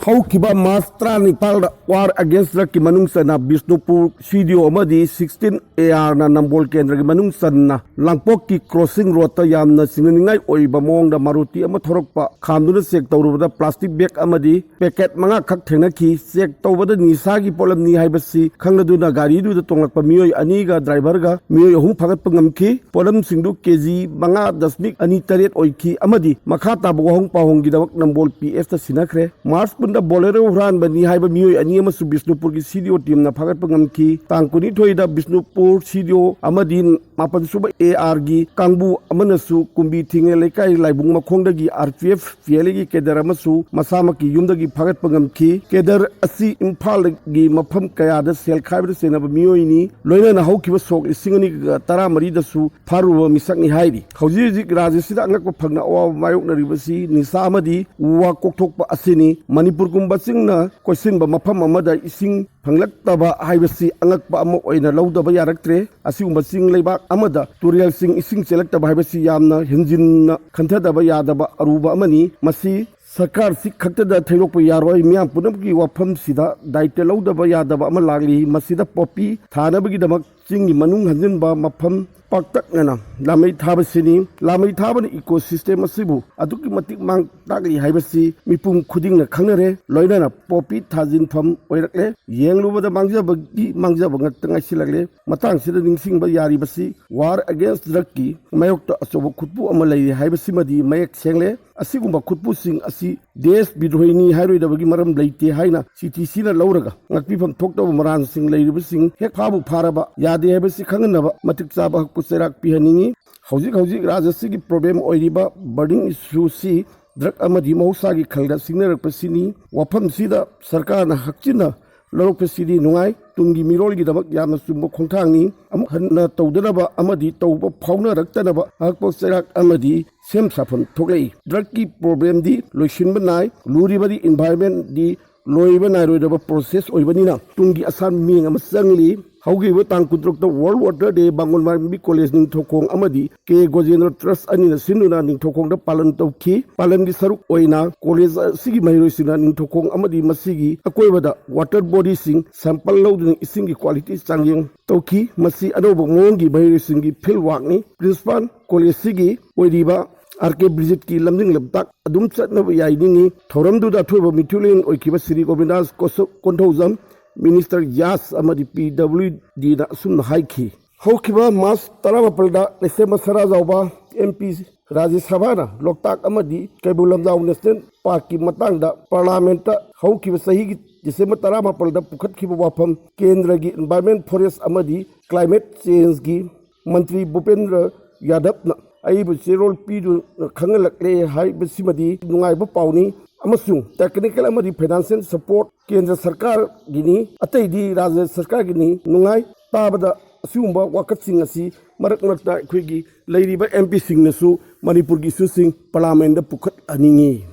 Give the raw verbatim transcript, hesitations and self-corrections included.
ꯍꯧꯈꯤꯕ March ꯇꯔꯥꯅꯤꯄꯥꯜꯗ War Against Drugꯀꯤ ꯃꯅꯨꯡ ꯆꯟꯅ Bishnupur CDO ꯑꯃꯗꯤ sixteen ARꯅ ꯅꯝꯕꯣꯜ ꯀꯦꯟꯗ꯭ꯔꯒꯤ ꯃꯅꯨꯡ ꯆꯟꯅ ꯂꯥꯡꯄꯣꯛꯀꯤ crossing roadꯇ ꯌꯥꯝꯅ ꯆꯤꯡꯅꯅꯤꯡꯉꯥꯏ ꯑꯣꯏꯕ ꯃꯑꯣꯡꯗ ꯃꯥꯔꯨꯇꯤ ꯑꯃ ꯊꯧꯔꯛꯄ ꯈꯥꯝꯗꯨꯅ check ꯇꯧꯔꯨꯕꯗ plastic bag ꯑꯃꯗꯤ packet ꯃꯉꯥ ꯈꯛ ꯊꯦꯡꯅꯈꯤ꯫ Check ꯇꯧꯕꯗ ꯅꯤꯁꯥꯒꯤ ꯄꯣꯠꯂꯝꯅꯤ ꯍꯥꯏꯕꯁꯤ ꯈꯪꯂꯗꯨꯅ ꯒꯥꯔꯤꯗꯨꯗ ꯇꯣꯡꯂꯛꯄ ꯃꯤꯑꯣꯏ ꯑꯅꯤꯒ driverꯒ ꯃꯤꯑꯣꯏ ꯑꯍꯨꯝ ꯐꯥꯒꯠꯄ ꯉꯝꯈꯤ꯫ ꯄꯣꯠꯂꯝꯁꯤꯡꯗꯨ KG ꯃꯉꯥ ꯗꯁꯃꯤꯛ ꯑꯅꯤ ꯇꯔꯦꯠ ꯑꯣꯏꯈꯤ ꯑꯃꯗꯤ ꯃꯈꯥ ꯇꯥꯕ ꯋꯥꯍꯪ ꯄꯥꯎꯍꯪꯒꯤꯗꯃꯛ ꯅꯝꯕꯣꯜ PSꯇ ꯁꯤꯟꯅꯈ꯭ꯔꯦ꯫ ꯃꯥꯔꯆ ꯀꯨꯟꯗ Bolero ꯍꯨꯔꯥꯟꯕꯅꯤ ꯍꯥꯏꯕ ꯃꯤꯑꯣꯏ ꯑꯅꯤ ꯑꯃꯁꯨ ꯕꯤꯁꯅꯨꯄꯨꯔꯒꯤ CDO teamꯅ ꯐꯥꯒꯠꯄ ꯉꯝꯈꯤ꯫ ꯇꯥꯡ ꯀꯨꯟꯅꯤꯊꯣꯏꯗ ꯕꯤꯁꯅꯨꯄꯨꯔ CDO ꯑꯃꯗꯤ ꯃꯥꯄꯟ ꯁꯨꯕ ARꯒꯤ ꯀꯥꯡꯕꯨ ꯑꯃꯅꯁꯨ ꯀꯨꯝꯕꯤ ꯊꯤꯡꯉꯦ ꯂꯩꯀꯥꯏ ꯂꯥꯏꯕꯨꯡ ꯃꯈꯣꯡꯗꯒꯤ RPF PLAꯒꯤ cadre ꯑꯃꯁꯨ ꯃꯁꯥꯃꯛꯀꯤ ꯌꯨꯝꯗꯒꯤ ꯐꯥꯒꯠꯄ ꯉꯝꯈꯤ꯫ Cadre ꯑꯁꯤ ꯏꯝꯐꯥꯜꯒꯤ ꯃꯐꯝ ꯀꯌꯥꯗ ꯁꯦꯜ ꯈꯥꯏꯕꯗ ꯆꯦꯟꯅꯕ ꯃꯤꯑꯣꯏꯅꯤ꯫ ꯂꯣꯏꯅꯅ ꯍꯧꯈꯤꯕ ꯁꯣꯛ ꯂꯤꯁꯤꯡ ꯑꯅꯤꯒ ꯇꯔꯥꯃꯔꯤꯗꯁꯨ ꯐꯥꯔꯨꯕ ꯃꯤꯁꯛꯅꯤ ꯍꯥꯏꯔꯤ꯫ ꯍꯧꯖꯤꯛ ꯍꯧꯖꯤꯛ ꯔꯥꯖ꯭ꯌꯁꯤꯗ ꯑꯉꯛꯄ ꯐꯪꯅ ꯑꯋꯥꯕ ꯃꯥꯌꯣꯛꯅꯔꯤꯕꯁꯤ ꯅꯤꯁꯥ ꯑꯃꯗꯤ ꯎ ꯋꯥ ꯀꯣꯛꯊꯣꯛꯄ ꯑꯁꯤꯅꯤ꯫ ꯃꯅꯤꯄꯨꯔꯒꯨꯝꯕ ꯆꯤꯡꯅ ꯀꯣꯏꯁꯤꯟꯕ ꯃꯐꯝ ꯑꯃꯗ ꯏꯁꯤꯡ ꯐꯪꯂꯛꯇꯕ ꯍꯥꯏꯕꯁꯤ ꯑꯉꯛꯄ ꯑꯃ ꯑꯣꯏꯅ ꯂꯧꯗꯕ ꯌꯥꯔꯛꯇ꯭ꯔꯦ꯫ ꯑꯁꯤꯒꯨꯝꯕ ꯆꯤꯡ ꯂꯩꯕꯥꯛ ꯑꯃꯗ ꯇꯨꯔꯦꯜꯁꯤꯡ ꯏꯁꯤꯡ ꯆꯦꯜꯂꯛꯇꯕ ꯍꯥꯏꯕꯁꯤ ꯌꯥꯝꯅ ꯍꯦꯟꯖꯤꯟꯅ ꯈꯟꯊꯗꯕ ꯌꯥꯗꯕ ꯑꯔꯨꯕ ꯑꯃꯅꯤ꯫ ꯃꯁꯤ ꯁꯔꯀꯥꯔꯁꯤ ꯈꯛꯇꯗ ꯊꯩꯗꯣꯛꯄ ꯌꯥꯔꯣꯏ꯫ ꯃꯤꯌꯥꯝ ꯄꯨꯝꯅꯃꯛꯀꯤ ꯋꯥꯐꯝꯁꯤꯗ ꯗꯥꯌꯤꯠꯇ ꯂꯧꯗꯕ ꯌꯥꯗꯕ ꯑꯃ ꯂꯥꯛꯂꯤ꯫ ꯃꯁꯤꯗ ꯄꯣꯄꯤ ꯊꯥꯅꯕꯒꯤꯗꯃꯛ ꯆꯤꯡꯒꯤ ꯃꯅꯨꯡ ꯍꯟꯖꯤꯟꯕ ꯃꯐꯝ ꯄꯥꯛꯇꯛꯅꯅ ꯂꯥꯃꯩ ꯊꯥꯕꯁꯤꯅꯤ꯫ ꯂꯥꯃꯩ ꯊꯥꯕꯅ ecosystem ꯑꯁꯤꯕꯨ ꯑꯗꯨꯛꯀꯤ ꯃꯇꯤꯛ ꯃꯥꯡ ꯇꯥꯛꯂꯤ ꯍꯥꯏꯕꯁꯤ ꯃꯤꯄꯨꯝ ꯈꯨꯗꯤꯡꯅ ꯈꯪꯅꯔꯦ꯫ ꯂꯣꯏꯅꯅ ꯄꯣꯄꯤ ꯊꯥꯖꯤꯟꯐꯝ ꯑꯣꯏꯔꯛꯂꯦ꯫ ꯌꯦꯡꯂꯨꯕꯗ ꯃꯥꯡꯖꯕꯒꯤ ꯃꯥꯡꯖꯕ ꯉꯥꯛꯇ ꯉꯥꯏꯁꯤꯜꯂꯛꯂꯦ꯫ ꯃꯇꯥꯡꯁꯤꯗ ꯅꯤꯡꯁꯤꯡꯕ ꯌꯥꯔꯤꯕꯁꯤ War Against Drugꯀꯤ ꯃꯥꯌꯣꯛꯇ ꯑꯆꯧꯕ ꯈꯨꯠꯄꯨ ꯑꯃ ꯂꯩꯔꯤ ꯍꯥꯏꯕꯁꯤꯃꯗꯤ ꯃꯌꯦꯛ ꯁꯦꯡꯂꯦ꯫ ꯑꯁꯤꯒꯨꯝꯕ ꯈꯨꯠꯄꯨꯁꯤꯡ ꯑꯁꯤ ꯗꯦꯁ ꯕꯤꯗ꯭ꯔꯣꯍꯤꯅꯤ ꯍꯥꯏꯔꯣꯏꯗꯕꯒꯤ ꯃꯔꯝ ꯂꯩꯇꯦ ꯍꯥꯏꯅ CTCꯅ ꯂꯧꯔꯒ ꯉꯥꯛꯄꯤꯐꯝ ꯊꯣꯛꯇꯕ ꯃꯔꯥꯜꯁꯤꯡ ꯂꯩꯔꯤꯕꯁꯤꯡ ꯍꯦꯛ ꯐꯥꯕꯨ ꯐꯥꯔꯕ ꯌꯥꯗꯦ ꯍꯥꯏꯕꯁꯤ ꯈꯪꯍꯟꯅꯕ ꯃꯇꯤꯛ ꯆꯥꯕ ꯍꯛꯄ ꯆꯩꯔꯥꯛ ꯄꯤꯍꯟꯅꯤꯡꯏ꯫ ꯍꯧꯖꯤꯛ ꯍꯧꯖꯤꯛ ꯔꯥꯖ꯭ꯌꯁꯤꯒꯤ problem ꯑꯣꯏꯔꯤꯕ burning issueꯁꯤ drug ꯑꯃꯗꯤ ꯃꯍꯧꯁꯥꯒꯤ ꯈꯜꯗ ꯁꯤꯡꯅꯔꯛꯄꯁꯤꯅꯤ꯫ ꯋꯥꯐꯝꯁꯤꯗ ꯁꯔꯀꯥꯔꯅ ꯍꯛꯆꯤꯟꯅ ꯂꯧꯔꯛꯄꯁꯤꯗꯤ ꯅꯨꯡꯉꯥꯏ꯫ ꯇꯨꯡꯒꯤ ꯃꯤꯔꯣꯜꯒꯤꯗꯃꯛ ꯌꯥꯝꯅ ꯆꯨꯝꯕ ꯈꯣꯡꯊꯥꯡꯅꯤ꯫ ꯑꯃꯨꯛ ꯍꯟꯅ ꯇꯧꯗꯅꯕ ꯑꯃꯗꯤ ꯇꯧꯕ ꯐꯥꯎꯅꯔꯛꯇꯅꯕ ꯑꯍꯛꯄ ꯆꯩꯔꯥꯛ ꯑꯃꯗꯤ ꯁꯦꯝ ꯁꯥꯐꯝ ꯊꯣꯛꯂꯛꯏ꯫ Drugꯀꯤ problemꯗꯤ ꯂꯣꯏꯁꯤꯟꯕ ꯅꯥꯏ꯫ ꯂꯨꯔꯤꯕꯗꯤ environmentꯗꯤ ꯂꯣꯏꯕ ꯅꯥꯏꯔꯣꯏꯗꯕ ꯄ꯭ꯔꯣꯁꯦꯁ ꯑꯣꯏꯕꯅꯤꯅ ꯇꯨꯡꯒꯤ ꯑꯁꯥꯟ ꯃꯤꯠꯌꯦꯡ ꯑꯃ ꯆꯪꯂꯤ꯫ ꯍꯧꯈꯤꯕ ꯇꯥꯡ ꯀꯨꯟꯇꯔꯨꯛꯇ ꯋꯥꯔꯜ ꯋꯥꯇꯔ ꯗꯦ ꯃꯥꯡꯒꯣꯜ ꯃꯥꯏꯔꯦꯝꯕꯤ ꯀꯣꯂꯦꯖ ꯅꯤꯡꯊꯧꯈꯣꯡ ꯑꯃꯗꯤ ꯀꯦ ꯒꯣꯖꯦꯟꯗ꯭ꯔ ꯇ꯭ꯔꯁ ꯑꯅꯤꯅ ꯁꯤꯟꯗꯨꯅ ꯅꯤꯡꯊꯧꯈꯣꯡꯗ ꯄꯥꯂꯟ ꯇꯧꯈꯤ꯫ ꯄꯥꯂꯟꯒꯤ ꯁꯔꯨꯛ ꯑꯣꯏꯅ ꯀꯣꯂꯦꯖ ꯑꯁꯤꯒꯤ ꯃꯍꯩꯔꯣꯏꯁꯤꯡꯅ ꯅꯤꯡꯊꯧꯈꯣꯡ ꯑꯃꯗꯤ ꯃꯁꯤꯒꯤ ꯑꯀꯣꯏꯕꯗ ꯋꯥꯇꯔ ꯕꯣꯗꯤꯁꯤꯡ ꯁꯦꯝꯄꯜ ꯂꯧꯗꯨꯅ ꯏꯁꯤꯡꯒꯤ ꯀ꯭ꯋꯥꯂꯤꯇꯤ ꯆꯥꯡꯌꯦꯡ ꯇꯧꯈꯤ꯫ ꯃꯁꯤ ꯑꯅꯧꯕ ꯃꯑꯣꯡꯒꯤ ꯃꯍꯩꯔꯣꯏꯁꯤꯡꯒꯤ ꯐꯤꯜ ꯋꯥꯛꯅꯤ꯫ ꯄ꯭ꯔꯤꯟꯁꯤꯄꯥꯜ ꯀꯣꯂꯦꯖꯁꯤꯒꯤ ꯑꯣꯏꯔꯤꯕ ꯑꯥꯔ ꯀꯦ ꯕ꯭ꯔꯤꯖꯤꯠꯀꯤ ꯂꯝꯖꯤꯡ ꯂꯝꯇꯥꯛ ꯑꯗꯨꯝ ꯆꯠꯅꯕ ꯌꯥꯏꯅꯤꯡꯏ꯫ ꯊꯧꯔꯝꯗꯨꯗ ꯑꯊꯣꯏꯕ ꯃꯤꯊꯨꯂꯦꯟ ꯑꯣꯏꯈꯤꯕ ꯁ꯭ꯔꯤ ꯒꯣꯕꯤꯟꯗꯥꯁ ꯀꯣꯁ-, ꯀꯣꯟꯊꯧꯖꯝ, ꯃꯤꯅꯤꯁꯇꯔ ꯌꯥꯁ ꯑꯃꯗꯤ ꯄꯤ ꯗꯕ꯭ꯂꯤꯎ ꯗꯤꯅ ꯑꯁꯨꯝꯅ ꯍꯥꯏꯈꯤ꯫ ꯍꯧꯈꯤꯕ ꯃꯥꯔꯆ ꯇꯔꯥꯃꯥꯄꯜꯗ ꯂꯩꯁꯦꯝꯕ ꯁꯅꯥꯖꯥꯎꯕ ꯑꯦꯝ ꯄꯤ ꯔꯥꯖ꯭ꯌ ꯁꯚꯥꯅ ꯂꯣꯛꯇꯥꯛ ꯑꯃꯗꯤ ꯀꯩꯕꯨꯜ ꯂꯝꯖꯥꯎ ꯅꯦꯁꯅꯦꯜ ꯄꯥꯔꯛꯀꯤ ꯃꯇꯥꯡꯗ ꯄꯥꯔꯂꯥꯃꯦꯟꯠꯇ ꯍꯧꯈꯤꯕ ꯆꯍꯤꯒꯤ ꯗꯤꯁꯦꯝꯕꯔ ꯇꯔꯥꯃꯥꯄꯜꯗ ꯄꯨꯈꯠꯈꯤꯕ ꯋꯥꯐꯝ ꯀꯦꯟꯗ꯭ꯔꯒꯤ ꯏꯟꯚꯥꯏꯔꯟꯃꯦꯟ, ꯐꯣꯔꯦꯁ ꯑꯃꯗꯤ ꯀ꯭ꯂꯥꯏꯃꯦꯠ ꯆꯦꯟꯖꯒꯤ ꯃꯟꯇ꯭ꯔꯤ ꯚꯨꯄꯦꯟꯗ꯭ꯔ ꯌꯥꯗꯕꯅ ꯑꯏꯕ ꯆꯦꯔꯣꯜ ꯄꯤꯗꯨꯅ ꯈꯪꯍꯜꯂꯛꯂꯦ ꯍꯥꯏꯕꯁꯤꯃꯗꯤ ꯅꯨꯡꯉꯥꯏꯕ ꯄꯥꯎꯅꯤ ꯑꯃꯁꯨꯡ ꯇꯦꯛꯅꯤꯀꯦꯜ ꯑꯃꯗꯤ ꯐꯥꯏꯅꯥꯟꯁꯤꯌꯦꯜ ꯁꯄꯣꯔꯠ ꯀꯦꯟꯗ꯭ꯔ ꯁꯔꯀꯥꯔꯒꯤꯅꯤ, ꯑꯇꯩꯗꯤ ꯔꯥꯖ꯭ꯌ ꯁꯔꯀꯥꯔꯒꯤꯅꯤ꯫ ꯅꯨꯡꯉꯥꯏ ꯇꯥꯕꯗ ꯑꯁꯤꯒꯨꯝꯕ ꯋꯥꯀꯠꯁꯤꯡ ꯑꯁꯤ ꯃꯔꯛ ꯃꯔꯛꯇ ꯑꯩꯈꯣꯏꯒꯤ ꯂꯩꯔꯤꯕ ꯑꯦꯝ ꯄꯤꯁꯤꯡꯅꯁꯨ ꯃꯅꯤꯄꯨꯔꯒꯤ ꯏꯁꯨꯁꯤꯡ ꯄꯥꯔꯂꯥꯃꯦꯟꯗ ꯄꯨꯈꯠꯍꯟꯅꯤꯡꯏ꯫